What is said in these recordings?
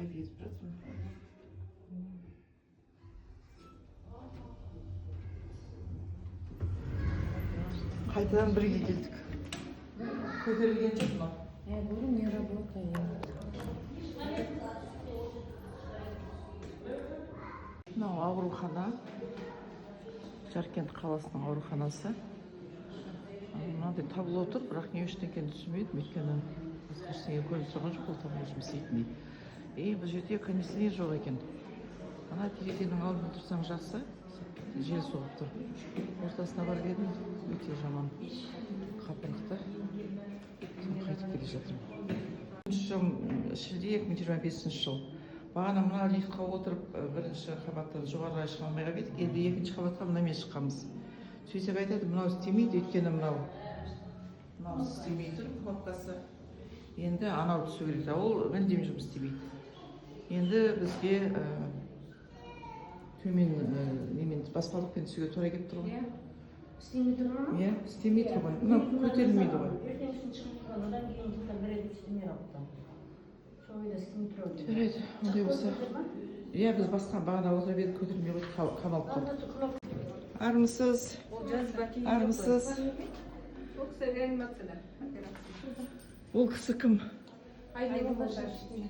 Қайда кетіп жатырмын? Қайтадан бірге келдік. Көтерілген жоқ мынау. Я говорю, не работает. Мынау аурухана, Жаркент қаласының ауруханасы. Мынандай табло тұр, бірақ не үшін екенін түсінбедім, өйткені басқа ештеңе көрініп тұрған жоқ ол табло жұмыс істейтіндей. И бұл жерде кондиционер жоқ екен. Ана терезенің алдында тұрсаң, жақсы, жел соғып тұр. Ортасына барып едім, өте жаман қапырықты. Соны қайтып келе жатырмын. 3 шілде 2025 жыл. Бағана мына лифтқа отырып, бірінші қабаттан жоғарыға шыға алмай қалып едік. Енді екінші қабатқа мынамен шыққанбыз. Сөйтсек, айтады, мынау істемейді, өйткені мынау істемей тұр кнопкасы. Енді анау түсу керек та, ол мүлдем жұмыс істемейді. Енді бізге төмен немен, баспалдақпен түсуге тура келіп тұр ғой. Иә. Істемей тұр ма? Иә, істемей тұр ғой, мынау көтерілмейді ғой. Ертеңгісін шығып тұрған, одан кейін тоқта бір рет істемей қалыпты. Сол ойда істемей тұр. Жарайды, ондай болса. Иә, біз басқа бағана отырып едік, көтерілмей қойды, қамалып қалды. Армысыз! Армысыз! Ол кісі реанимацияда, операция. Ол кісі кім? Айнель Молдаш.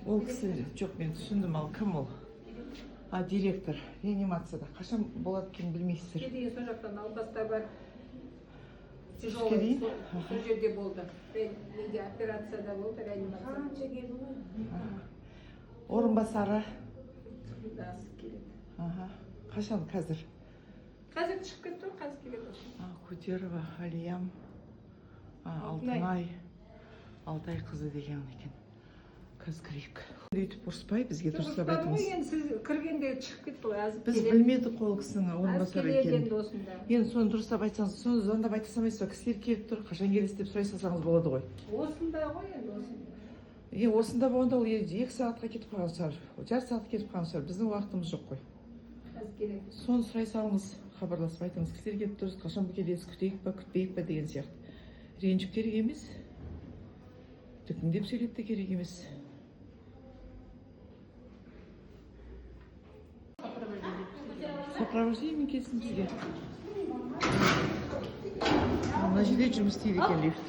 Ол кісі жоқ, мен түсіндім, ал кім ол? А, директор. Реанимацияда қашан болады екенін білмейсіздер? Түске дейін сол жақтан науқастар бар. Түске Тяжелый дейін? сол жерде болды. Неде, операцияда болды, реанимация. Қанша келді ғой? Аха. Орынбасары? Асып келеді. Аха, қашан, қазір? Қазір шығып кетті ғой, қазір келеді. А, Кудерова Алиям, а, Алтынай. Алтынай Алтай қызы деген екен. Қазір кірейік. Өйтіп ұрыспай, бізге дұрыстап Ұрыспадым айтыңыз. ғой енді, сіз кіргенде шығып кетті ғой, азып Біз келеді. білмедік қой ол кісінің Аз орынбасары келеді екенін. енді осында. Енді соны дұрыстап айтсаңыз, соны звондап айта салмайсыз ба? Кісілер келіп тұр, қашан келесіз деп сұрай салсаңыз болады ғой. Осында ғой енді, осында. Е, осында болғанда ол 2 сағатқа кетіп қалған шығар, жарты сағат кетіп қалған шығар, біздің уақытымыз жоқ қой. Қазір келеді. Соны сұрай салыңыз, хабарласып айтыңыз: кісілер келіп тұр, қашан келесіз, күтейік па, күтпейік па деген сияқты. Ренжіп керек емес, дүкіңдеп сөйлеп те керек емес. Сопровождение келсін бізге. Мына жерде жұмыс істейді екен лифт.